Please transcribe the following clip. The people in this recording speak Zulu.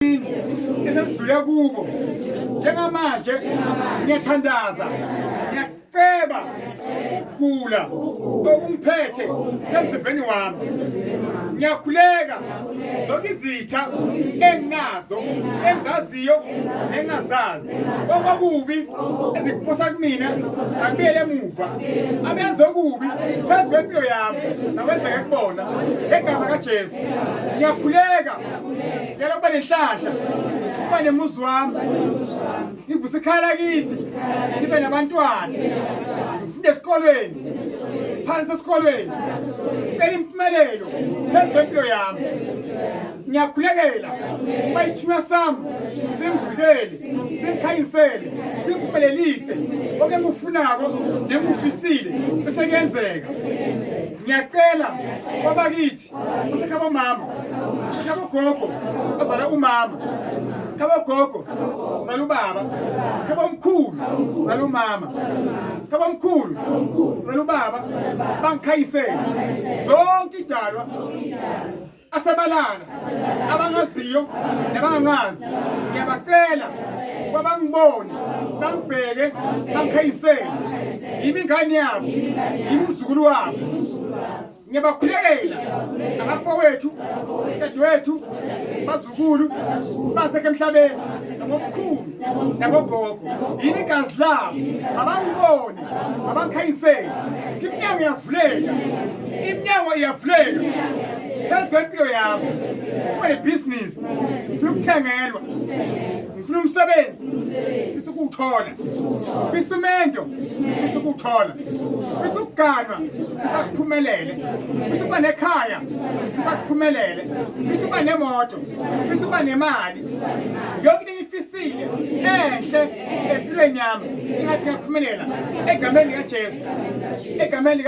Esesidlule kubo njengamanje ngiyathandaza, ngiyaceba ukugula okungiphethe semzimbeni wami. Ngiyakhuleka zonke izitha enginazo, engizaziyo nengingazazi, konke okubi ezikuphosa kumina akubuyele emuva. Abenza okubi phezu kwempilo yami makwenzeke kubona ngegama kaJesu. Ngiyakhuleka. Ngicela ukuba nenhlanhla, ukuba nemuzi wami, ngivuse ikhaya lakithi, ngibe nabantwana, ngifunde esikolweni, phansi esikolweni, ngicela impumelelo phezu kwempilo yami. Ngiyakhulekela ukuba isithunywa sami singivikele, singikhanyisele, singiphumelelise konke engikufunako nengikufisile bese kuyenzeka. Ngiyacela kwabakithi, Usekhabo mama, usekhabo gogo, ozala umama, khabo gogo, zala ubaba, khabo mkhulu, zala umama, khabo mkhulu, zala ubaba, bangikhanyisele zonke idalwa asebalala abangaziyo nabangangazi. Ngiyabacela ukuba bangibone, bangibheke, bangikhanyisele. Yimi ingane yabo, yimi umzukulu wabo. Ngiyabakhulekela abafowethu, dadewethu, bazukulu basekho emhlabeni, nabomkhulu nabogogo. Yini igazi labo? Abangibone, abangikhanyisele. Iminyango iyavuleka, iminyango iyavuleka phezu kwempilo yami. Kuba nebhizinisi, ngifuna ukuthengelwa, ngifuna umsebenzi, ngifisa ukuwuthola, ngifisa umendo, ngifisa ukuwuthola, ngifisa ukuganwa, ngifisa kuphumelele, ngifisa ukuba nekhaya, ngifisa kuphumelele, ngifisa ukuba nemoto, ngifisa ukuba nemali. Yonke into engiyifisile enhle empilweni yami ingathi ngaphumelela egameni likaJesu, egameni.